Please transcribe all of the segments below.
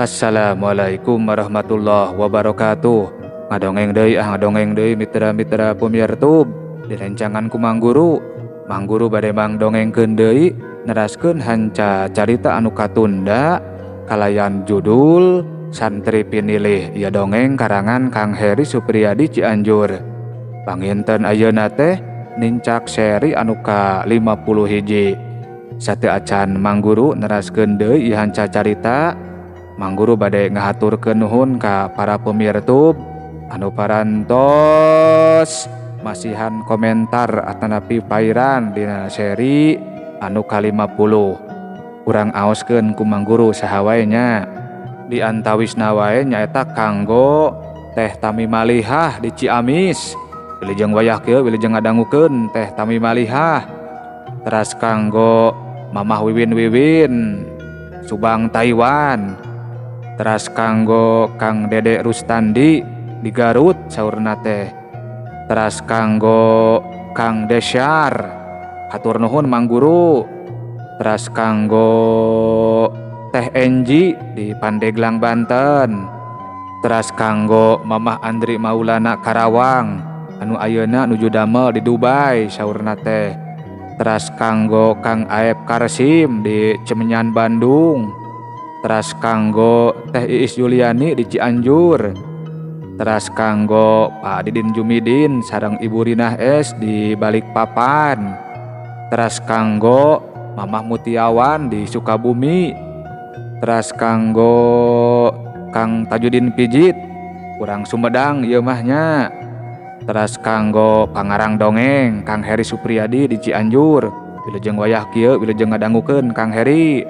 Assalamualaikum warahmatullahi wabarakatuh. Ngadongeng deui ah, ngadongeng deui mitra-mitra pemirtub direncangan ku Mang Guru. Mang Guru bade mangdongengkeun deui neraskeun hanca carita anu katunda kalayan judul Santri Pinilih ieu dongeng karangan Kang Heri Supriyadi Cianjur. Panginten ayeuna teh nincak seri anu ka 50 hiji. Sateu acan Mang Guru neraskeun deui ieu hanca carita, Mang Guru bade ngahaturkeun nuhun ka para pemirtub anu parantos masihan komentar atanapi pairan dina seri anu ka-50. Urang aoskeun ku Mang Guru saha wae nya. Di antawisna wae nyaeta kanggo Teh Tami Malihah di Ciamis. Wilujeng wayah kieu wilujeng ngadangukeun Teh Tami Malihah. Teras kanggo Mamah Wiwin Wiwin Subang Taiwan. Teras kanggo Kang Dede Rustandi di Garut saurna teh. Teras kanggo Kang Desyar hatur nuhun Mang Guru. Teras kanggo Teh Enji di Pandeglang Banten. Teras kanggo Mamah Andri Maulana Karawang anu ayeuna nuju damel di Dubai saurna teh. Teras kanggo Kang Aep Karsim di Cemenyan Bandung. Teras kanggo Teh Iis Juliani di Cianjur. Teras kanggo Pak Didin Jumidin sareng Ibu Rinah S di Balikpapan. Teras kanggo Mamah Mutiawan di Sukabumi. Teras kanggo Kang Tajudin Pijit urang Sumedang ieu mah nya. Teras kanggo pangarang dongeng Kang Heri Supriyadi di Cianjur. Wilujeng wayah kieu wilujeng ngadangukeun Kang Heri.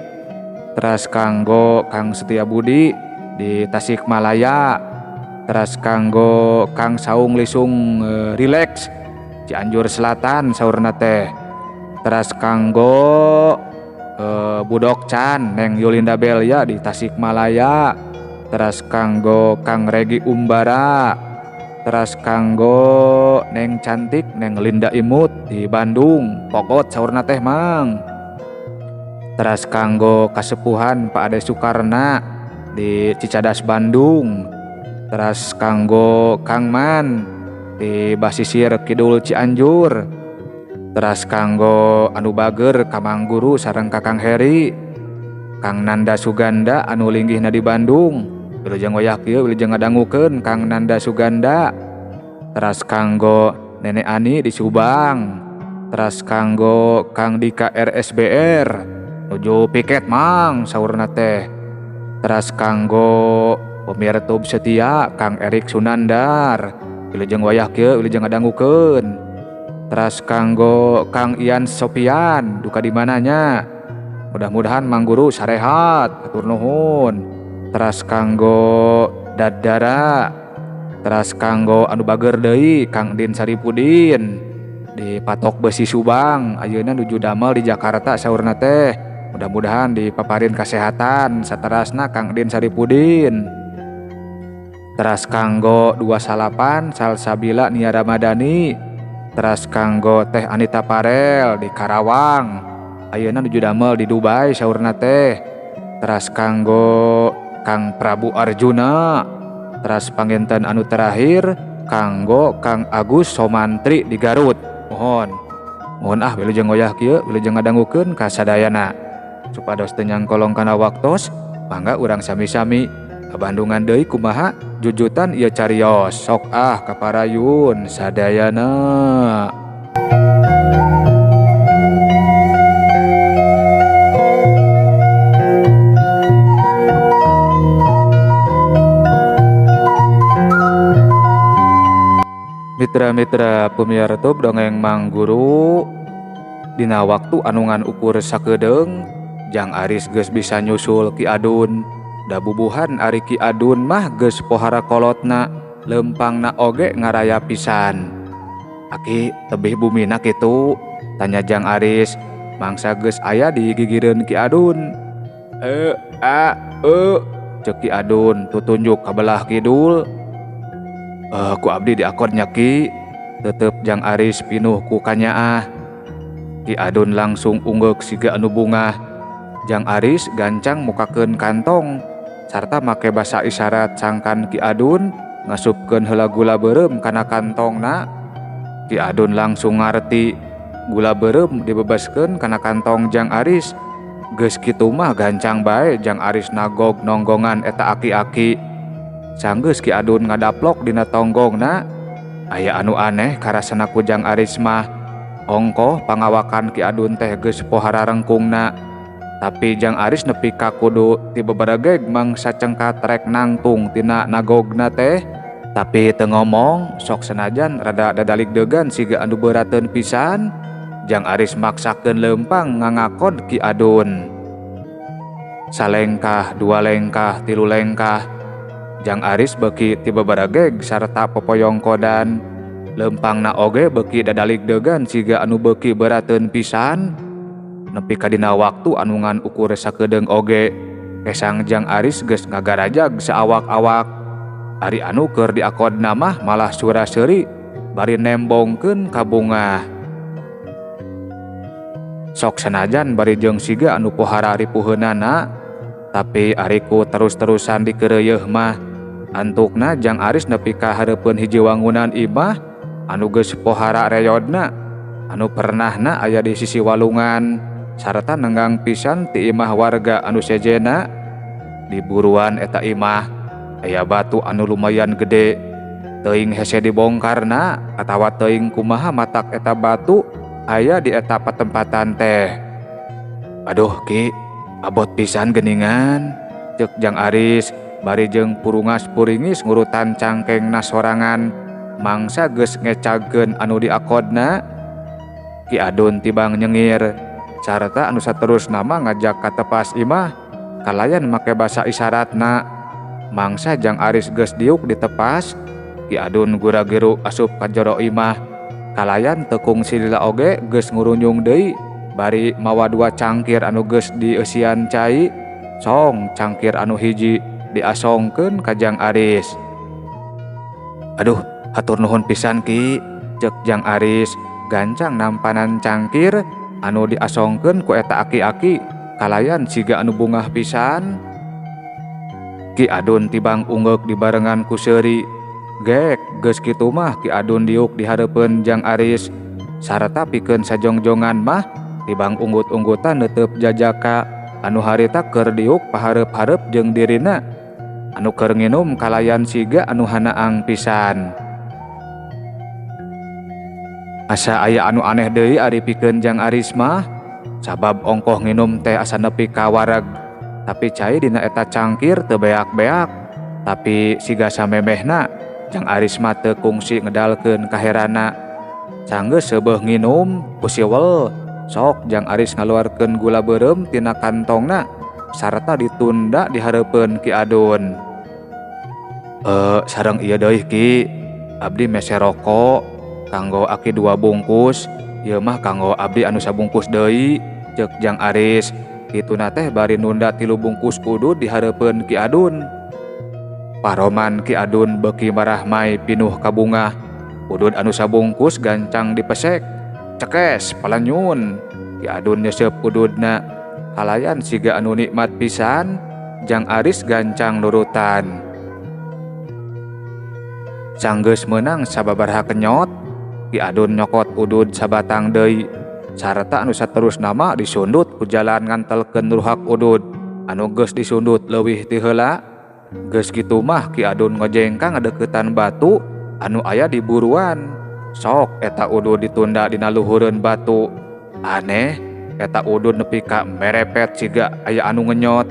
Teras kanggo Kang Setia Budi di Tasikmalaya. Teras kanggo Kang Saung Lisung Relax Cianjur Selatan saurna teh. Teras kanggo Budok Chan Neng Yulinda Belia di Tasikmalaya. Teras kanggo Kang Regi Umbara. Teras kanggo Neng Cantik Neng Linda Imut di Bandung Pogot saurna teh Mang. Teras kanggo kasepuhan Pak Ade Sukarna di Cicadas Bandung. Teras kanggo Kang Man di Basisir Kidul Cianjur. Teras kanggo anu bager ka Mang Guru sareng ka Kang Heri, Kang Nanda Suganda anu linggihna di Bandung. Wilujeng wayah kieu wilujeng ngadangukeun Kang Nanda Suganda. Teras kanggo Nenek Ani di Subang. Teras kanggo Kang Dika RSBR nuju piket Mang saurna teh. Teras kanggo pemirtub setia Kang Erik Sunandar. Wilujeng wayah kieu wilujeng ngadangukeun. Teras kanggo Kang Ian Sopian duka di mananya. Mudah-mudahan Mang Guru sarehat hatur nuhun. Teras kanggo Dadara. Teras kanggo anu bager deui Kang Din Saripudin di Patok Besi Subang ayeuna nuju damel di Jakarta saurna teh. Mudah-mudahan dipaparin kesehatan saterasna Kang Din Saripudin. Teras kanggo 29 Salsabila Nia Ramadhani. Teras kanggo Teh Anita Parel di Karawang ayeuna nuju damel di Dubai saurna teh. Teras kanggo Kang Prabu Arjuna. Teras panginten anu terakhir kanggo Kang Agus Somantri di Garut. Mohon mohon ah wilujeng wayah kieu wilujeng ngadangukeun ka sadayana. Supados teu nyangkolong kana waktos, mangga urang sami-sami Bandungan deui kumaha jujutan ieu carios. Sok ah kaparayun sadayana. Mitra-mitra pemirtub dongeng Mang Guru dina waktu anu ngan ukur sakedeung Jang Aris geus bisa nyusul Ki Adun. Da bubuhan ari Ki Adun mah geus pohara kolotna, lempangna oge ngaraya pisan. Aki tebih bumina kitu? Tanya Jang Aris. Mangsa geus aya di gigireun Ki Adun. E a e ceuk Ki Adun tutunjuk ka belah kidul. Ku abdi diakon nya Ki, tetep Jang Aris pinuh ku kanyaah. Ki Adun langsung unggeuk siga anu bungah. Jang Aris gancang mukakeun kantong Sarta make basa isyarat sangkan Ki Adun ngasupkeun heula gula beureum kana kantongna. Ki Adun langsung ngarti gula beureum dibebaskeun kana kantong Jang Aris. Geus kitu mah gancang bae Jang Aris nagog nonggongan eta aki-aki. Sanggeus Ki Adun ngadaplok dina tonggongna, aya anu aneh karasana ku Jang Aris mah. Ongkoh pangawakan Ki Adun teh geus pohara rengkungna. Tapi Jang Aris nepi ka kudu ti beberegeg mangsa cengkat rek nangtung tina nagogna teh. Tapi teu ngomong, sok senajan rada dadalig-degan siga anu beurateun pisan. Jang Aris maksakeun leumpang ngangakod Ki Adun. Salengkah, dua lengkah, tilu lengkah. Jang Aris beuki ti beberegeg sarta popoyongkodan. Leumpangna oge beuki dadalig-degan siga anu beuki beurateun pisan. Nepi ka dina waktu anu ngan ukur sakedeung oge, kesang Jang Aris geus ngagarajag saawak-awak. Ari anu keur diakodna mah malah sura-seuri bari nembongkeun ka bungah. Sok sanajan bari jeung siga anu pohara ripuheunana, tapi ari ku terus-terusan dikeureuyeeh mah antukna Jang Aris nepi ka hareupeun hiji wangunan imah anu geus pohara reyodna, anu pernahna aya di sisi walungan sarta nenggang pisan ti imah warga anu sejena. Di buruan eta imah aya batu anu lumayan gede, teuing hese dibongkarna atawa teuing kumaha matak eta batu aya di eta patempatan teh. Aduh Ki, abot pisan geuningan, ceuk Jang Aris bari jeung purungas puringis ngurutan cangkengna sorangan mangsa geus ngecagkeun anu diakodna. Ki Adun tibang nyengir sarta anu saterusna mah ngajak ka tepas imah kalayan make basa isyaratna. Mangsa Jang Aris geus diuk di tepas, Ki Adun gura-geru asup ka jero imah kalayan tekung silila oge geus ngurunyung deui bari mawa dua cangkir anu geus dieusian cai. Song cangkir anu hiji diasongkeun ka Jang Aris. Aduh, hatur nuhun pisan Ki, ceuk Jang Aris gancang nampanan cangkir anu diasongkeun ku eta aki-aki kalayan siga anu bungah pisan. Ki Adun tibang unggeuk dibarengan ku seuri. Gek, geus kitu mah Ki Adun diuk di hareupeun Jang Aris sarta pikeun sajongjongan mah tibang unggut-unggutan neuteup jajaka anu harita keur diuk pahareup-hareup jeung dirina anu keur nginum kalayan siga anu hanaang pisan. Asa aya anu aneh deui ari pikeun Jang Aris mah, sabab ongkoh nginum teh asa nepi ka wareg, tapi cai dina eta cangkir teu beak-beak. Tapi siga samemehna Jang Aris mah teu kungsi ngedalkeun kaherana. Sanggeus seubeuh nginum kusiwel, sok Jang Aris ngaluarkeun gula beureum tina kantongna sarta ditunda di hareupeun Ki Adun. Sareng ieu deui Ki, abdi mese rokok kanggo aki 2 bungkus, ieu mah kanggo abdi anu sabungkus deui, ceuk Jang Aris. Kituna teh bari nunda 3 bungkus udud di hareupeun Ki Adun. Paroman Ki Adun beuki marahmai pinuh kabungah. Udud anu sabungkus gancang dipesek. Cekes palanyun. Ki Adun nyeseup ududna. Kalayan siga anu nikmat pisan, Jang Aris gancang nurutan. Sanggeus meunang sababaraha kenyot, Ki Adun nyokot udud sabatang deui sarta anu saterusna mah disundut ku jalan ngantelkeun ruhak udud anu geus disundut leuwih ti heula. Geus kitu mah Ki Adun ngojengkang ngadeukeutan batu anu aya di buruan. Sok eta udud ditunda dina luhureun batu. Aneh, eta udud nepi ka merepet siga aya anu ngenyot.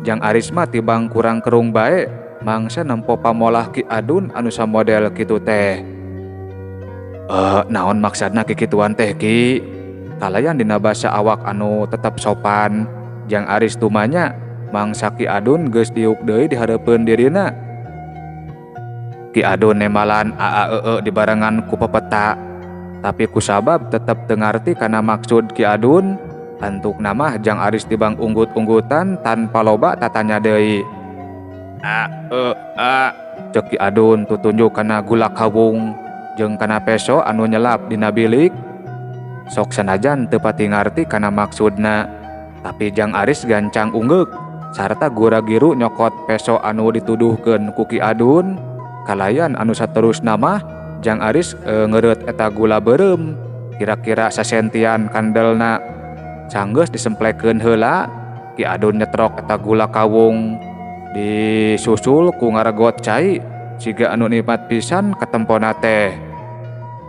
Jang Aris mah tibang kurang kerung bae mangsa nempo pamolah Ki Adun anu samodel kitu teh. Naon maksudna kikituan teh Ki? Kalayan dina basa awak anu tetep sopan. Jang Aris tumanya mangsa Ki Adun geus diuk deui di hareupeun dirina. Ki Adun nemalan aa dibarengan ku pepeta. Tapi kusabab tetep teu ngarti kana maksud Ki Adun, antukna mah Jang Aris tibang unggut-unggutan tanpa loba tatanya deui. A e a, ceuk Ki Adun tutunjuk kana gulak kawung jeung kana peso anu nyelap dina bilik. Sok sanajan teu pati ngarti kana maksudna, tapi Jang Aris gancang unggeuk. Sarta gura-giru nyokot peso anu dituduhkeun ku Ki Adun. Kalayan anu saterusna mah Jang Aris ngeureut eta gula beureum kira-kira sasentian kandelna. Sanggeus disemplekeun heula Ki Adun nyetrok eta gula kawung disusul ku ngaregot cai siga anu nikmat pisan katempona teh.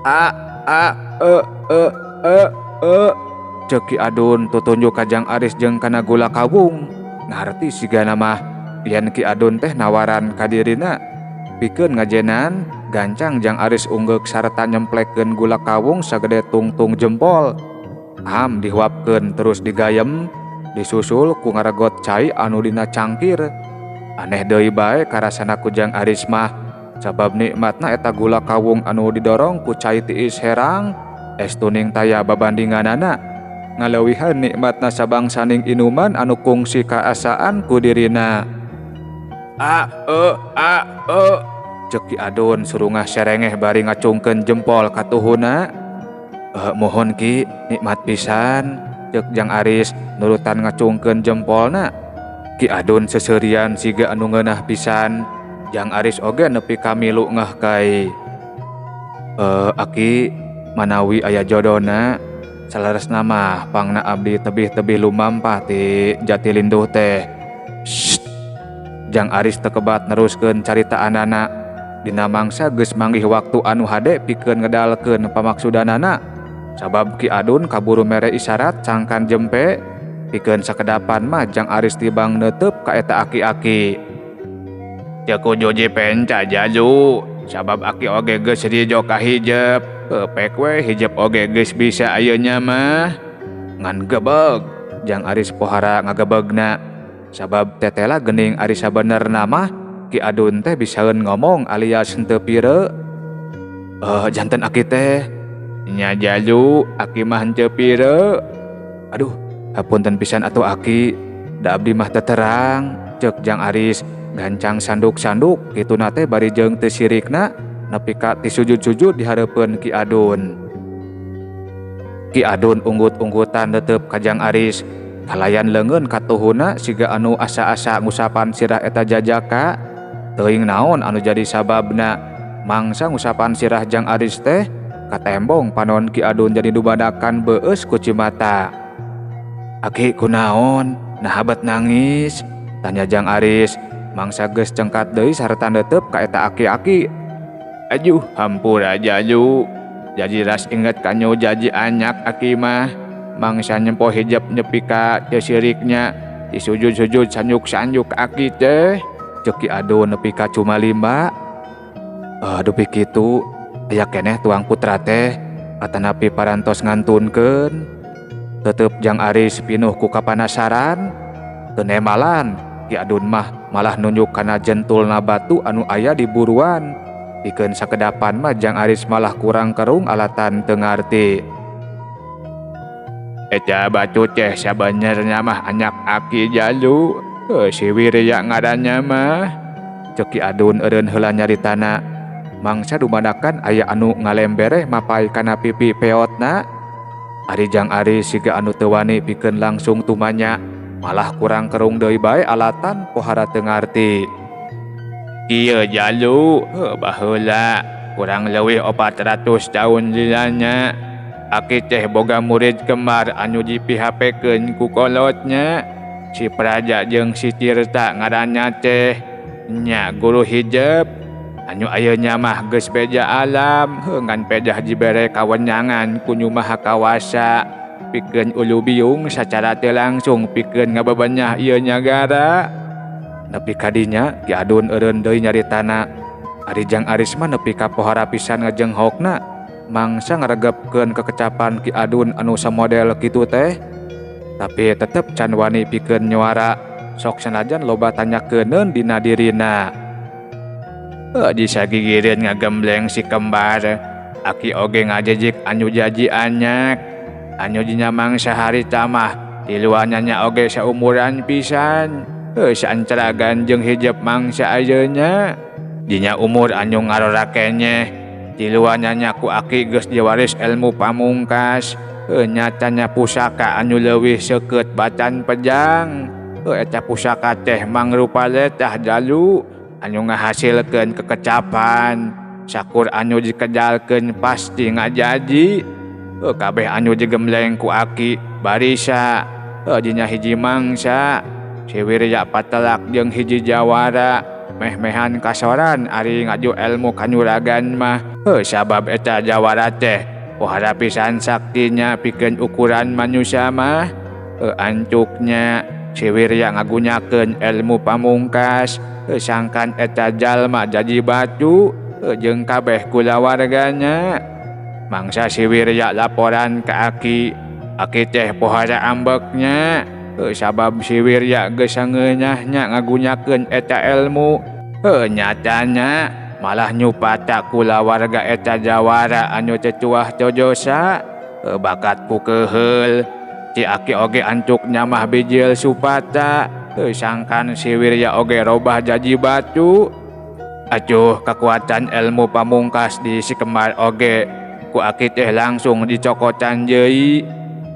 A a e e e e ceuk Ki Adun tutunjuk ka Jang Aris jeung kana gula kawung. Ngarti sigana mah yen Ki Adun teh nawaran ka dirina pikeun ngajenan. Gancang Jang Aris unggeuk sarta nyemplekeun gula kawung sagede tungtung jempol. Am dihuapkeun terus digayem disusul ku ngaregot cai anu dina cangkir. Aneh deui bae karasana ku Jang Aris mah sabab nikmatna eta gula kawung anu didorong ku cai tiis herang es tuning taya babandinganana. Ngaleuwihan nikmatna sabangsaning inuman anu kungsi kaasaan ku dirina. A e a e ceuk Ki Adun surungah serengeh bari ngacungkeun jempol ka tuhuna. Mohon Ki, nikmat pisan ceuk Jang Aris nurutan ngacungkeun jempolna. Ki Adun seuseurian siga anu ngeunah pisan. Jang Aris oge nepi ka milu ngeh kai. Aki manawi aya jodona saleresna mah pangna abdi tebih-tebih lumampah ti Jatilinduh teh. Sst. Jang Aris teu kebat neruskeun caritaanana. Dina mangsa geus manggih waktu anu hade pikeun ngedalkeun pamaksudanana. Sabab Ki Adun kaburu mere isyarat cangkan jempe pikeun sakedapan mah Jang Aris tibang neuteub ka eta aki-aki. Teu kudu dipenca jalu sabab aki oge geus rijo ka hijep. Pek we hijep oge geus bisa ayeuna mah. Ngan gebeg Jang Aris pohara ngagebegna. Sabab tetela geuning ari sabenerna mah Ki Adun teh bisaeun ngomong alias henteu pire. Janten aki teh nya jalu aki mah henteu pire. Aduh, hapunten pisan atuh aki, da abdi mah teu terang ceuk Jang Aris gancang sanduk-sanduk kituna teh bari jeung teu sirikna nepi ka ti sujud-sujud di hareupeun Ki Adun. Ki Adun unggut-unggutan neuteub ka Jang Aris kalayan leungeun katuhuna siga anu asa-asa ngusapan sirah eta jajaka. Teuing naon anu jadi sababna mangsa ngusapan sirah Jang Aris teh katembong panon Ki Adun jadi dubadakan beueus ku cimata. Aki kunaon naha bet nangis tanya Jang Aris mangsa geus cengkat deui sarta neuteub ka eta aki-aki. Ajuh hampura jalu jadi ras inget kanyu jaji anyak aki mah mangsa nyempo hijab nepi ka teu siriknya disujud-sujud sanjuk-sanjuk aki teh ceuk Ki Adun nepi ka cumalimba. Dupi kitu aya keneh tuang putra teh atanapi parantos ngantunkeun. Tetep Jang Aris pinuh ku kapanasaran. Teu nemalan Ki Adun mah malah nunjuk kana jentulna batu anu aya di buruan. Pikeun sakedapan mah Jang Aris malah kurang kerung alatan teu ngarti. Eta batu teh sabenerna mah anyak aki jalu. Si Wirya ngaranna mah ceuk Ki Adun eureun heula nyaritana. Mangsa dumadakan aya anu ngalembereh mapai kana pipi peotna. Ari Jang Aris siga anu teu wani pikeun langsung tumanya malah kurang kerung deui bae alatan pohara teu ngarti. Kieu jalu baheula kurang leuwih 400 tahun lilanya aki teh boga murid kembar anu dipihapekeun ku kolotnya si Praja jeung si Tirta ngaranna teh nya guru hijep anu ayeuna mah geus beja alam ngan pejah dibere kawenangan ku Nu Maha Kawasa pikeun ulu biung sacara teu langsung pikeun ngabebenyah ieu nyagara. Nepi ka dinya Ki Adun eureun deui nyaritana. Ari Jang Aris mah nepi ka pohara pisan ngajenghokna mangsa ngaregepkeun kekecapan Ki Adun anu samodel kitu teh. Tapi tetep can wani pikeun nyuara sok sanajan loba tanyakeun dina dirina. Di sagigireun ngagembleng si kembar aki oge ngajejik anu jaji anyak anu dina mangsa harita mah tiluannya oge saumuran pisan. Sancragan jeung hijab mangsa ayeuna dina umur anu ngarora keneh tiluannya ku aki geus diwaris ilmu pamungkas nyatanya pusaka anu leuwih seukeut bacan pejang. Eta pusaka teh mangrupa letah jalu anu ngahasilkeun kekecapan. Sakur anu dikejalkeun pasti ngajaji. Kabeh anu digembleng ku aki barisa. Dina hiji mangsa si Wirya patelak jeung hiji jawara meh-mehan kasoran ari ngaju elmu kanuragan mah. Sabab eta jawara teh pohara pisan saktinya pikeun ukuran manusia mah. Ancuknya si Wirya ngagunakeun elmu pamungkas sangkan eta jalma jadi batu jeung kabeh kulawargana. Mangsa si Wirya laporan ka aki, aki teh pohara ambeknya. Sabab si Wirya geus sangeunahnya ngagunakeun eta elmu. Nyatana malah nyupata kulawarga eta jawara anu teu tuah teu dosa. Bakat ku keheul ci aki oge antuknya mah bijil supata. Sangkan si Wirya oge robah jadi batu. Acuh kekuatan elmu pamungkas di si kembar oge ku aki teh langsung dicokotan deui.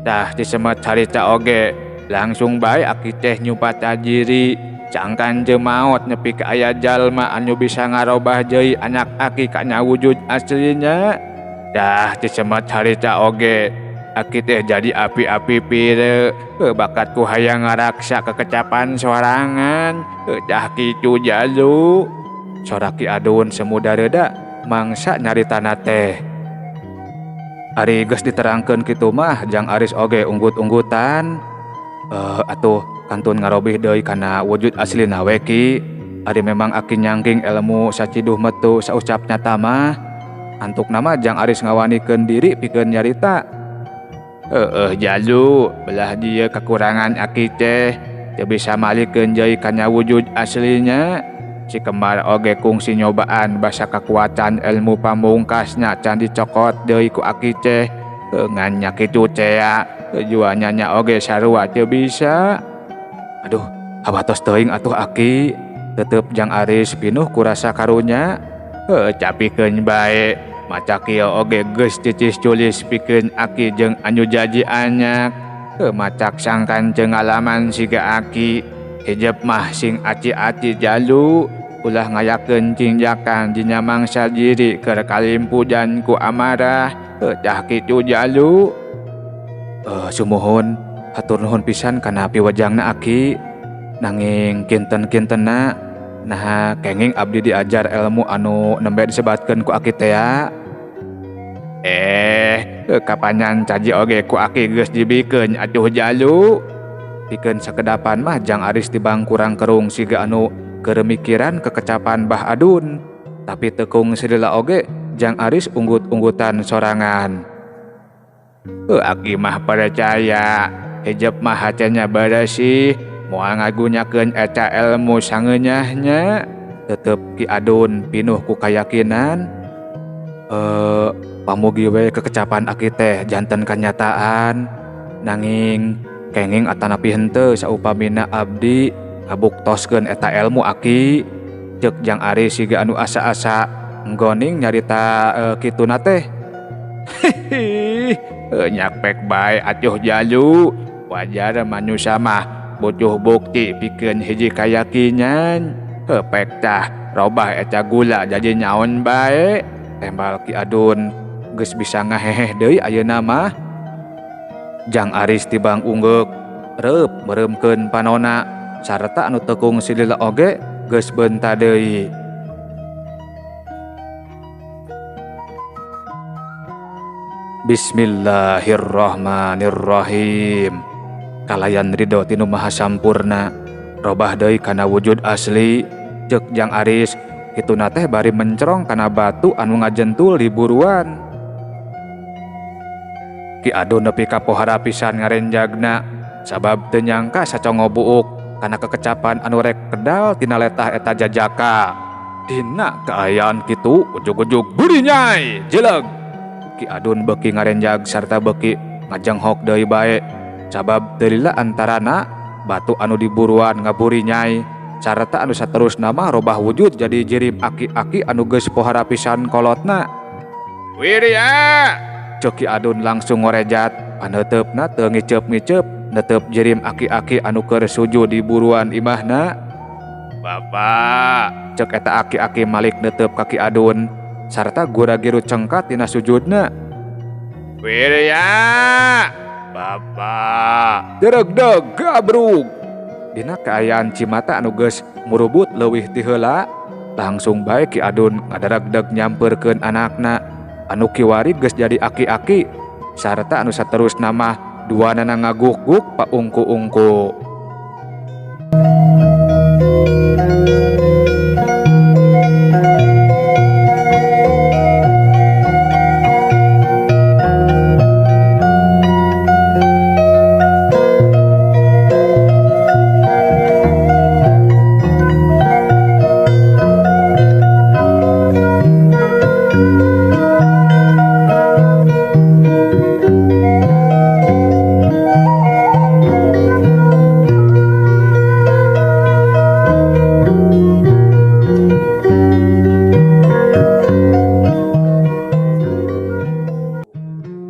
Tah disemet harita oge langsung bae aki teh nyupata diri. Sangkan teu maot nepi ka aya jalma anu bisa ngarobah deui anak aki kana wujud aslinya. Tah disemet harita oge aki teh jadi api-api pire. Bakat ku hayang ngaraksa kekecapan sorangan. Tah kitu jalu. Sora Ki Adun semu dareda mangsa nyaritana teh. Ari geus diterangkeun kitu mah Jang Aris oge unggut-unggutan. Atuh kantun ngarobih deui kana wujud aslina we ki. Ari memang aki nyangking ilmu saciduh metu saucap nyata mah. Antukna mah Jang Aris ngawanikeun diri pikeun nyarita. Heueuh jalu, belah dieu kekurangan aki teh teu bisa malikeun deui kana wujud aslinya. Si kembar oge kungsi nyobaan basa kekuatan ilmu pamungkasna can dicokot deui ku aki teh. Ngan nya kitu tea, tujuannya nya oge sarua teu bisa. Aduh, hawatos teuing atuh aki. Tetep Jang Aris pinuh ku rasa karunya. Capikeun bae, maca kieu oge geus titis tulis pikeun aki jeung anu jadi anyak. Macak sangkan teu ngalaman siga aki. Hijab mah sing aci-aci jalu, ulah ngayakeun tindakan dina mangsa diri keur kalimpudan ku amarah. Tah kitu jalu. Sumuhun, hatur nuhun pisan kana piwejangna aki. Nanging kinten-kintenna naha kenging abdi diajar ilmu anu nembe disebatkeun ku aki tea. Kapanyan caji oge ku aki geus dibikeun atuh jalu. Pikeun sakedapan mah Jang Aris tibang kurang kerung siga anu keur mikiran kekecapan Bah Adun. Tapi tekung silila oge Jang Aris unggut-unggutan sorangan. Aki mah percaya, hijab mah hatenya beresih, moal ngagunakeun eta ilmu sangeunahnya. Tetep Ki Adun pinuh ku kayakinan. Pamugi we kekecapan aki teh janten kanyataan. Nanging kenging atanapi henteu saupamina abdi kabuktoskeun eta ilmu aki. Ceuk Jang Aris siga anu asa-asa nggoning nyarita kituna teh. Hihi, nyakpek bae atuh jalu. Wajar manusia mah butuh bukti pikeun hiji kayakinan. Pek tah robah eta gula jadi nyaon bae. Tembal Ki Adun geus bisa ngaheheh deui ayeuna mah. Jang Aris tibang unggeuk reup meureumkeun panona sarta anu tekung silila oge geus beunta deui. Bismillahirrahmanirrahim. Kalayan ridho tinu maha sampurna, robah deui kana wujud asli. Ceuk Jang Aris kituna teh bari mencerong kana batu anu ngajentul di buruan. Ki Adun nepi ka pohara pisan ngarenjagna sabab teu nyangka sacongo buuk kana kekecapan anu rek kedal tina letah eta jajaka. Dina kaayaan kitu ujug-ujug burinyai jeleg. Ki Adun beuki ngarenjag sarta beuki ngajenghok deui bae sabab teu lila antarana batu anu diburuan ngaburinyai sarta anu saterusna mah robah wujud jadi jirim aki-aki anu geus pohara pisan kolotna. Wirya! Ceuk Ki Adun langsung ngorejat, paneuteupna teu ngiceup-ngiceup Netep jirim aki-aki anu keur sujud di buruan imahna. Bapak, cek eta aki-aki malik netep ka Ki Adun sarta gura-giru cengkat tina sujudna. Wirya, Bapak, deregdeg gabrug. Dina kaayaan cimata anu geus murubut leuwih ti heula, langsung bae Ki Adun ngadaregdeg nyampeurkeun anakna anu kiwari geus jadi aki-aki sarta anu saterusna mah duanana ngaguk-guk paungku-ungku.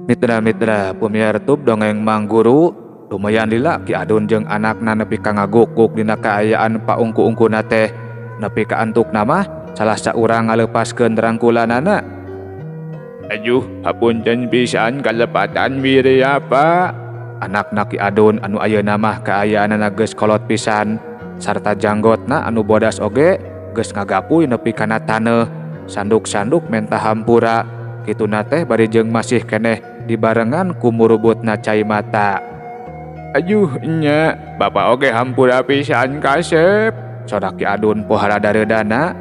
Mitra-mitra pumiartub dongeng Mang Guru, lumayan lila Ki Adun jeung anakna nepi ka ngagukguk dina kaayaan paungku-ungkuna teh. Nepi ka antukna mah salah saurang ngalepaskeun rangkulanana. Ajuh, hapunten pisan kalepatan Wirya, Pak. Anakna Ki Adun anu ayeuna mah kaayaanana geus kolot pisan sarta janggotna anu bodas oge geus ngagapuy nepi kana taneuh, sanduk-sanduk menta hampura. Kituna teh bari jeung masih keneh dibarengan ku murubutna cai mata. Ajuh nya, bapak oge hampura pisan kasep. Sorak Ki Adun pohara dareudana.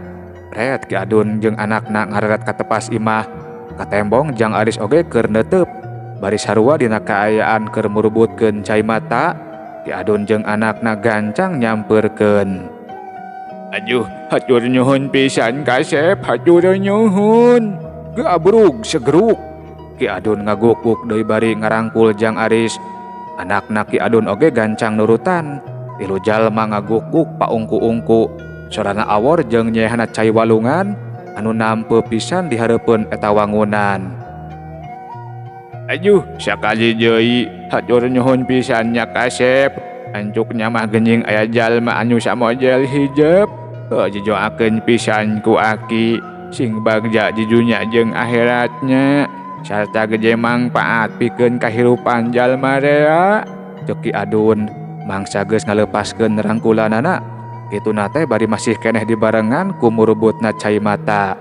Ret Ki Adun jeung anakna ngareret ka tepas imah. Katembong Jang Aris oge keur neuteup. Bari sarua dina kaayaan keur murubutkeun cai mata, Ki Adun jeung anakna gancang nyampeurkeun. Ajuh, hatur nyuhun pisan kasep, hatur nyuhun. Gabrug segeruk. Ki Adun ngagukguk deui bari ngarangkul Jang Aris. Anakna Ki Adun oge gancang nurutan. Tilu jalma ngagukguk paungku-ungku. Sorana awor jeung nyehana cai walungan anu nampe pisan di hareupeun eta wangunan. Ajuh, sakali deui hatur nyuhun pisan nya kasep. Ancuknya mah geuning aya jalma anu samojel hijep. Heuh, jijoakeun pisan ku aki. Sing bagja di dunya jeung akhiratnya sarta gede mangpaat pikeun kahirupan jalma rea. Ceuk Ki Adun mangsa geus ngalepaskeun rangkulanana. Kituna teh bari masih keneh dibarengan ku murubutna cai mata.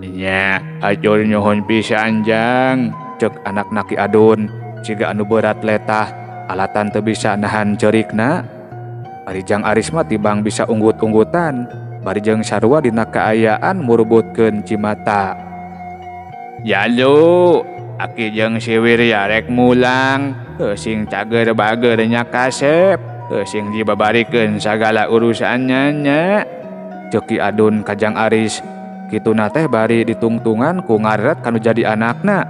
Nya, hatur nyuhun pisan Jang, ceuk anakna Ki Adun siga anu berat letah alatan teu bisa nahan ceurikna. Ari Jang Aris mah tibang bisa unggut-unggutan bari jeung sarua dina kaayaan murubutkeun cimata. Jalu, aki jeung si Wirya rek mulang, heuh sing cager bager nya kasep, heuh sing dibabarikeun sagala urusannya nya. Ceuk Ki Adun ka Jang Aris, kituna teh bari ditungtungan ku ngareret kanu jadi anakna.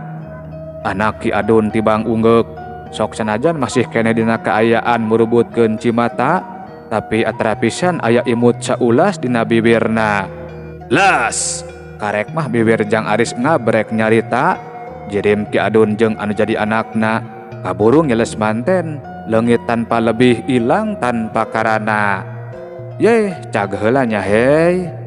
Anak Ki Adun tibang unggeuk, sok sanajan masih keneh dina kaayaan murubutkeun cimata, tapi atara pisan aya imut saulas dina bibirna. Las, karek mah bibir Jang Aris ngabrek nyarita, jirim Ki Adun jeung anu jadi anakna, kaburu ngeles manten, leungit tanpa lebih ilang tanpa karana. Yeh, cag heula nya hei.